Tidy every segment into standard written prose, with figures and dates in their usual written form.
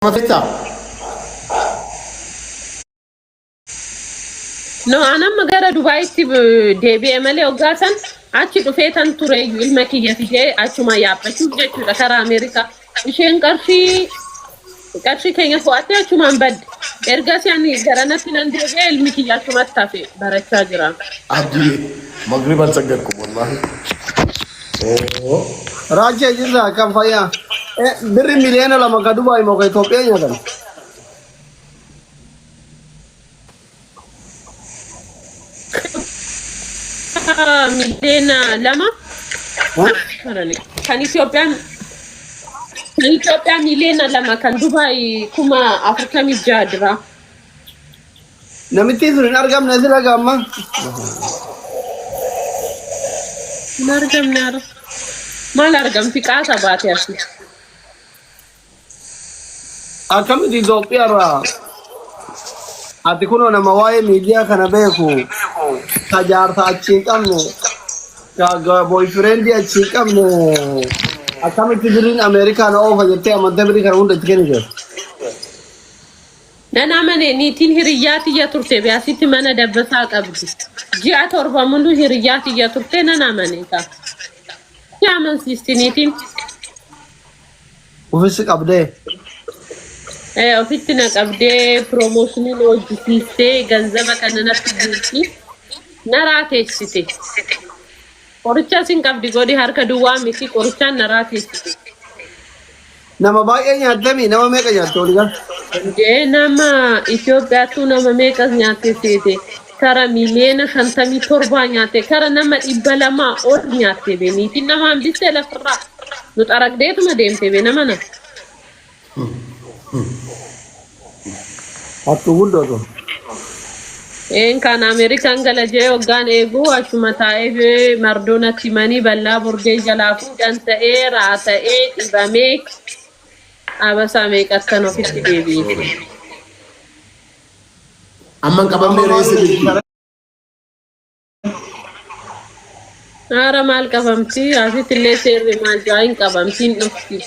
Feetaa? No, an amma gara Dubaayitti deebi'e malee hoggaa san achi dhufee tan ture ilma kiyya fidee achuma yaabbachuuf jechuudha karaa Ameerikaa. Isheen qarshii keenya fo'attee achumaan badde. Ergasii ani garanatti nan deebi'e, ilmi kiyya achumatti hafe barachaa jira. Abdii magriban saggadku wallahi. Oo. Raachee jirra kan fayyaa. Birri 2 miliyoona ka Dubaay moo ka Itoophiyaa nyaatan? 2 miliyoona kan Itoophiyaan, kan Itoophiyaa 2 miliyoona, kan Dubaay 46,000 dira. Namittiin sun hin argamne sila gamma. Hin argamne ara. Maal argamti qaasa baate asi. Akkamitti Itoophiyaa irraa ati kunoo nama waa'ee miidiyaa kana beeku, ka jaarsa achi hin qabne, ka boyfriendii achi hin qabne, akkamitti birriin Ameerikaa na oofa jettee amantee birrii kana hunda itti kennite? Nan amane, niitiin hiriyyaa tiyya turte biyaasitti mana dabbasaa qabdi. Ji'a 7 muluu hiriyyaa tiyya turte, nan amane ka. Si amansiisti niitiin. Ofiisi qabdee. Ofitti na qabdee, promotionii na hojjisiistee, ganzaba kana natti guurti. Na raateessite. Qoricha sin qabdi godhi, harka duwwaa miti, qorichaan na raateessite. Nama baay'ee nyaattemi? Nama meeqa nyaatte olii gal? Jee, nama Itoophiyaattuu nama meeqas nyaatte seete? Kara 57 miliyoona nyaatte, kara nama 200 ol nyaatte be. Niitiin nama hambistee lafarraa nu xaragdeetuma deemte be nama na. Hattuu guddootu. Een kan Ameerikaan gala jee hoggaan eeguu achuma taa'ee mardoo natti himanii bal'aa bordee jalaa fuudhan ta'ee raata'ee dhibamee abasaa meeqattan ofitti deebi'e. Amma hin qabamne reessa jirti. Haara maal qabamti? Asitti illee seerri maal jaa, hin qabamti, hin dhufti.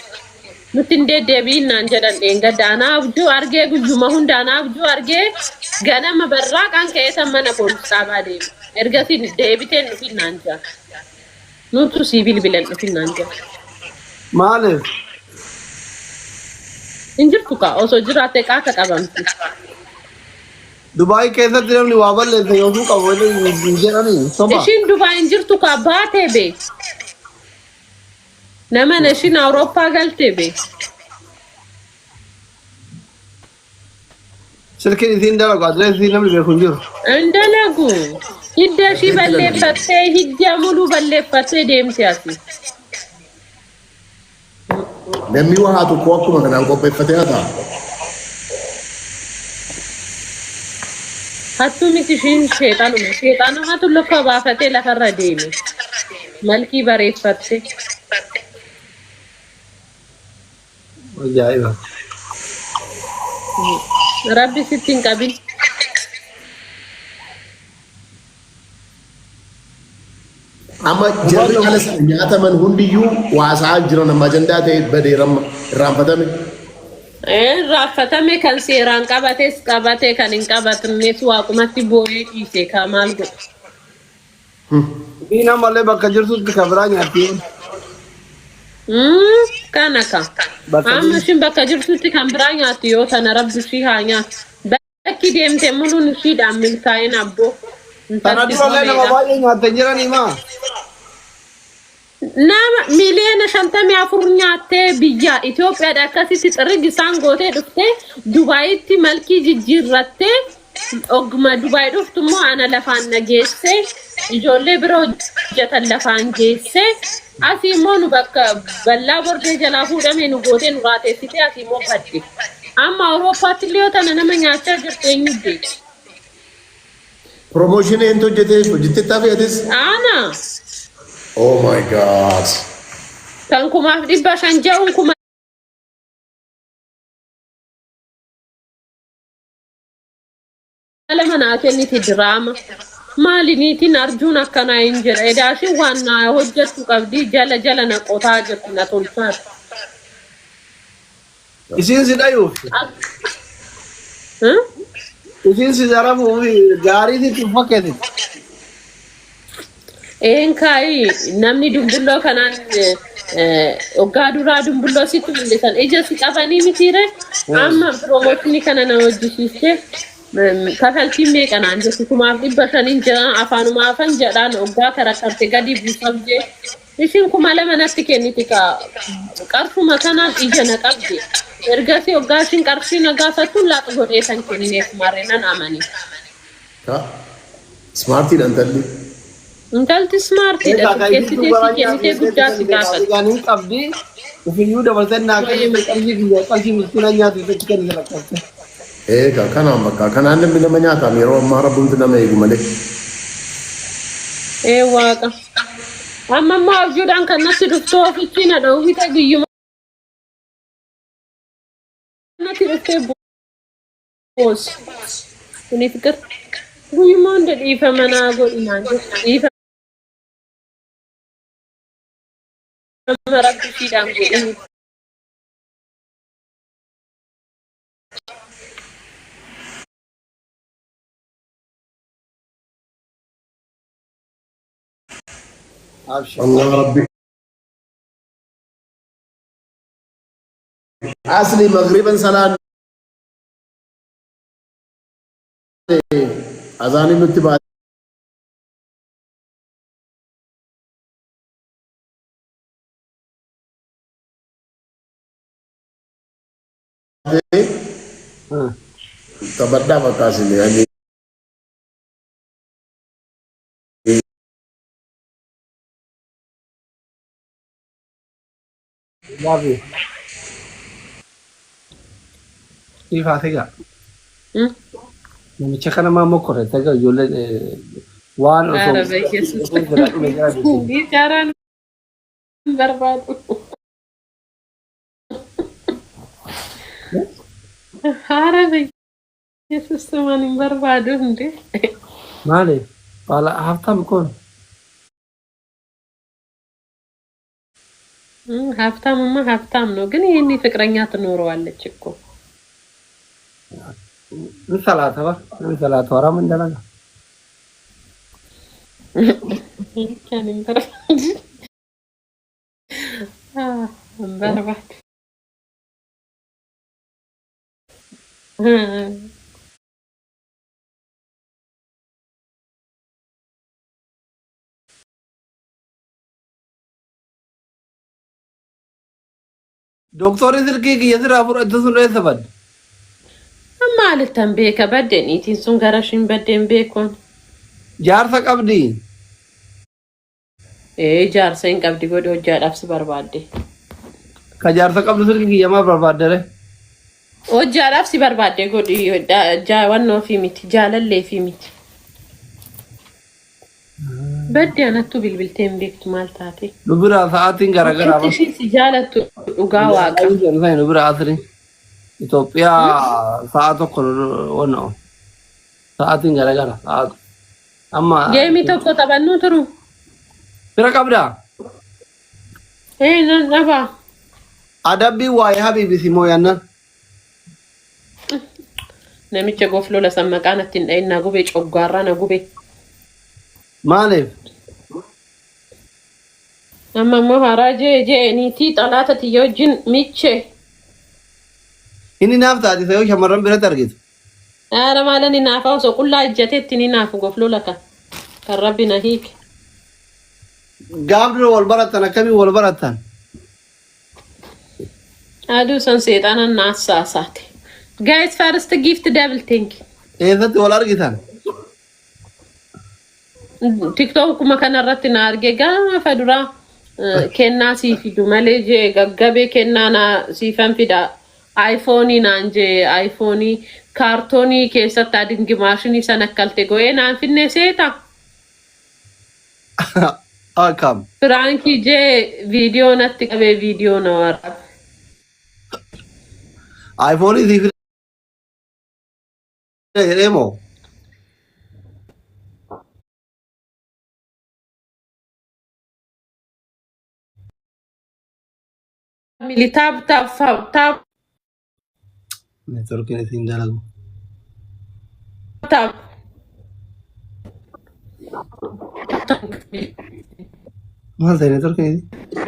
Nutti hin deddeebi'in naan jedhan dheengadda. Anaa abjuu argee, guyyuma hunda anaa abjuu argee, ganama barraaqaan ka'ee san mana poolis dhaabaa deeme. Ergasii deebiteen dhufin naan jaa. Nutu sii bilbilan, dhufin naan jaa. Maaliif? Hin jirtu kaa, osoo jiraatte qaata qabamti. Dubaay keessatti namni waa balleesse yoosuu qabu hin jedhanii soba. Ishiin Dubaay hin jirtu kaa, baatee bee. Nama ishiin Awurooppaa galtee bee. Silkiin isiin dalagu, adireesii namni beeku hin jiru. Hin dalagu. Hidda ishii balleeffattee, hidda muluu balleeffattee deemte asi. Namni waa haa tokko akkuma kanaan qopheeffatee haa ta'a. Hattuu miti ishiin, sheexanuma. Sheexanumatu luka baafatee lafarra deeme. Malkii bareeffatte. Ajaa'iba. Rabbi sitti hin qabin. Amma jarri ala sana nyaataman hundiyyuu waasaa jiran, amma ajandaa ta'e badeeramma irraanfatame. Raaffatame, kan seeraan qabates qabate, kan hin qabatnes waaqumatti boo'ee dhiise kaa, maal godha. Diina malee bakka jirtutti kan biraa nyaatti. Kana ka. Bakka Amma ishiin bakka jirtutti kan biraa nyaatti, yoo tana rabbi ishii haa nyaatu. Bakki deemte muluun ishiidhaan milkaa'in abboo. Kana Intalti durallee nama bobeedha. baay'ee nyaatte hin jiranii maa? Nama 54 miliyoona nyaattee biyya Itoophiyaadha akkasitti xirrig isaan gootee dhuftee Dubaayitti malkii jijjiirrattee, oguma Dubaay dhuftu immoo ana lafaan na geessee, ijoollee bira hojjetan lafaan geessee, asii immoo nu bakka bal'aa bordee jalaa fuudhamee nu gootee nu raateessitee, asii immoo badde. Amma Awurooppaatti illee yoo tana nama nyaachaa jirtu eenyu beeka? Promotionii eentu hojjetee hojjetteettaa fe'atis? Ana. Oh my God. Kan 5,500 ja'uun 2,000 naa kenniti diraama. Maali niitiin arjuun akkanaa hin jedha. Edaashin waan naa hojjettu qabdi, jala jala na qotaa jirti, na tolchaati. Isiin si dhayuuf. Isiin si zarafuuf gaarii sitti fakkeetti. Een kaayi namni dumbulloo kanaan hoggaa duraa dumbulloo sitti mul'isan ija si qabanii mitiire amma piroomooshinii kana na hojjisiiste kafaltiin meeqa naan jettu 1500n jedhaan afaanuma afan jedhaan hoggaa karakkarte gadi buusaf jee Ishiin 2000 natti kenniti kaa qarshuma kanaan ija na qabde. Ergasii hoggaa ishiin qarshii na gaafattu laaq godhee san kenneef marre nan amane. Ka smartiidha intalli. Intalti smartiidha Egaa kan isiin xiqqeessitee dubaraa si kennitee nyaatee guddaa si gaafatti. Egaa ni qabdi. Ofiyyuu dabarsee naa kennite qarshii kiyya qarshii miskiina nyaatu isatti kennite lakkoofte. Eegaa kanaan bakka kanaan namni nama nyaataam yeroo ammaa rabbumti nama eegu malee. Ee waaqa. Amma immoo abjuudhaan kan natti dhuftu ofichi na dhoowwite guyyuma natti dhuftee boos. Kuni fikir guyyuma hunda dhiifama naa godhi naan jettu dhiifama rabbi ishiidhaan godhini. Abshir. Allah rabbi. Asli maghriban salaan azaanii nutti baatee taphadhaa fakkaasine ani. Love you. Siif haa sigaa. Namicha kana maa mokkore taga ijoollee waan osoo Ara Yesus. osoo jala dhume jala jechuudha. Bichaaraan barbaadu. Haara Yesus waan hin barbaadu hundi. Maali? Baala haftaam kun. ሀብታምማ ሀብታም ነው፣ ግን ይህኔ ፍቅረኛ ትኖረዋለች እኮ። Ni salaata ba? Ni salaata waraabni hin dalaga. Kan hin barbaadu. Hin barbaadu. Doktorri silkii kiyya sirraa fudhate sun eessa badde? Maalittan beeka badde niitiin sun gara ishiin baddeen beekuun. Jaarsa qabdi. Ee jaarsa hin qabdi godhi hojjaadhaaf si barbaadde. Ka jaarsa qabdu silkii kiyya maaf barbaaddere? Hojjaadhaaf si barbaadde godhi jaawannoo fi miti jaalallee fi miti. Badde anattuu bilbiltee hin beektu maal taate. Nu biraa sa'aatiin garaagaraa. Akkatti ishiin si jaalattu dhugaa waaqa. Nu biraa asiri. Itoophiyaa sa'a tokko wanna sa'aatiin garaagara sa'aatu. Amma Geemii tokko taphannuu turu. Bira qabdaa? Ee nan dhabaa. Adabbii waa'ee habiibi si mooyannan. Namicha goflola san maqaa natti hin dhahin na gube coggaarraa na gube. Maaliif? Amma immoo haaraa jee jee niitii xalaata tiyya wajjin miche. Inni naaf taate isa yoo shamarran biratti argitu. Haara maalan hinaafa osoo qullaa ijjateetti ni naafu goflola kan. Kan rabbi na hiike. Gaaf dura wal barattan akkamiin wal barattan? Aduu san seexanan na assaasaate. Guys first gift double thank you. Eessatti wal argitan? TikTokuma kanarratti na arge gaafa duraa kennaa sii fidu malee jee gaggabee kennaa na siifan fida. iPhone naan jee iPhone kaartoonii keessatti adingi maashinii sana akkalte go'ee naan finne seeta. Akkam. Firaankii jee viidiyoo natti qabee viidiyoo na waraabe. iPhone sii fide jedhee moo? Family tap tap tap. Neetworkiin isiin dalagu. Tap. Maal ta'e neetworkiin isii?